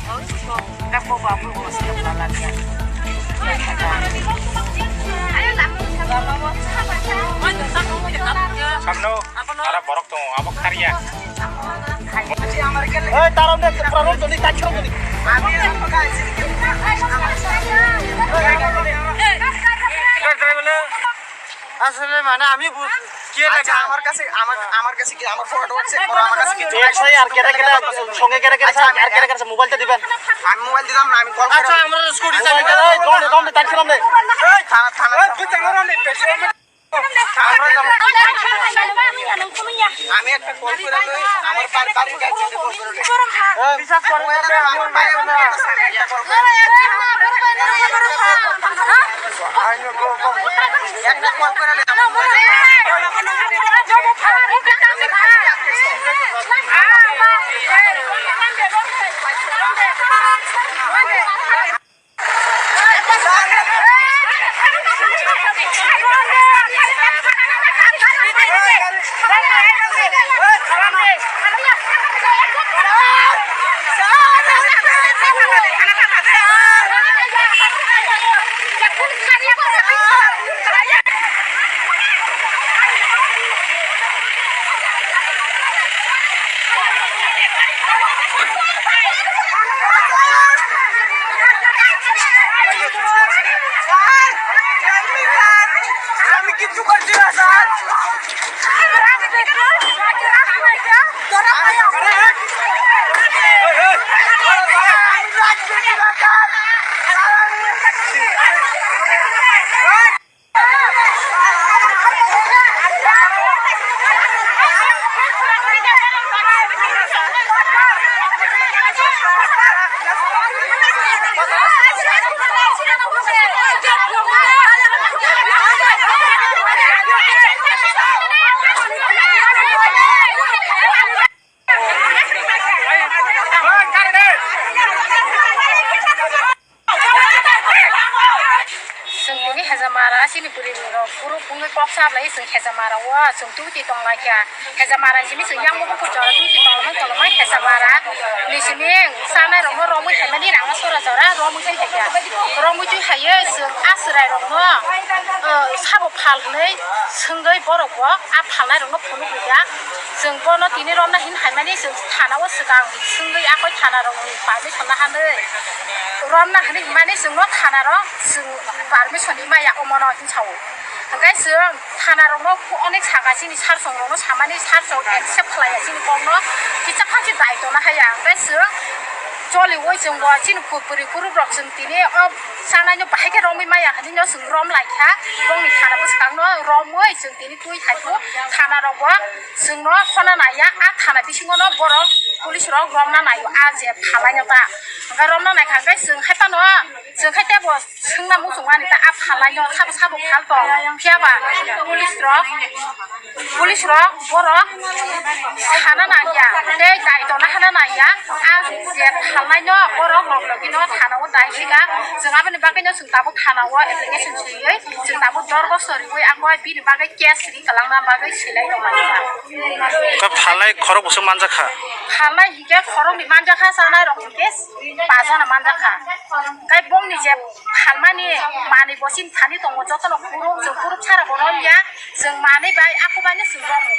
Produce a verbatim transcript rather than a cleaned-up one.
Samno, ara borok tongo, abo kharya. Hey, tarom de, tarom de, tarom de. আসলে মানে আমি বুঝ-, কি আচ্ছা, লাগে? আমার কাছে, আমার, আমার কাছে কি, আমার ফটো চেক করো, আমার কাছে কিছু এফআইআর কেটে কেটে, সঙ্গে কেটে কেটে, আচ্ছা, আমি আর কেটে কেটে মোবাইলটা দিবেন। আমি মোবাইল দিলাম না, আমি কল আচ্ছা, করে আমরা স্কুটি চাবি এই, দম দে, দম দে, তাড়াতাড়ি দম দে। এই, থানা, থানা, এই, থানা। তুই তো আমার অনেক পেছনে। আমরা যাবো। আমি একটা কল করে লই, আমার বাড়ি, বাড়ির গার্জিয়ানকে কল করে লই। এই, বিশ্বাস করেন না, আমার ভাই, আমার ভাই, একটা কল করে। আমি কিচ্ছু করছি না, sir. Chwng tini Hejamara chini bwrwi rok phuru phungwi kok cha lai chwng Hejamara o chwng twi tong lai kha. Hejamara simi chwng yang bo buphur jora twi tong lai tong lai Hejamara ni simi chanai rok no romwi hai mani rang sora jora romwi twi hai kha. Romwi twi hai chwng a chwrai rok no sabo phal hwnwi swngwi borok bo a phalnai rok no phunuk rikha. Chwng bono tini romna hin hai mani chwng thana o swkang swngwi akoi thana rok ni permission na hanwi romna hinwi himani chwngno thana rok chwng permission ni maya omono hinwi sao. Hwnkhe chwng thana rokno onek saka chini sir song rokno samani sir song accept khlaiya chini kokno kisa phansi daitona haya hwnkhe chwng choliwi chwng bo chini pupuri kurup rok chwng tini o chanai no bahai khe romwi maya hinwi no chwng rom lai kha bongni thana bwskang no romwi chwng tini twi hai khe thana rok bo chwngno honna naiya, a thana bisingo no borok police rok romna naio, a je phalai no ta. Hwnkhe romna naikha hwnkhe chwng hai phano, chwng hai tebo swngna muchung ani ta, a phalai no sabo sabo phal tong, phiya ba police rok, police rok borok sana naiya, tei daitona hana naiya, a je phalai no borok log logi no thana o dai sika, chwng aboni bagwi no chwng tabuk thana o application swiwi. Chwng tabuk dorgo soriwi ako bini bagwi case ri kwlangna bagwi silai tongmani. Khe phalnai khorok bwswk manjakha? Phalnai hinkhe khoroknwi manjakha, chanai rok hinkhe pajana manjakha. Tei bongni je phalmani manwi bo chini thani tongo jotono kuruk, chwng kuruk sara bo romya, chwng manwi bai ako baino chwng romo.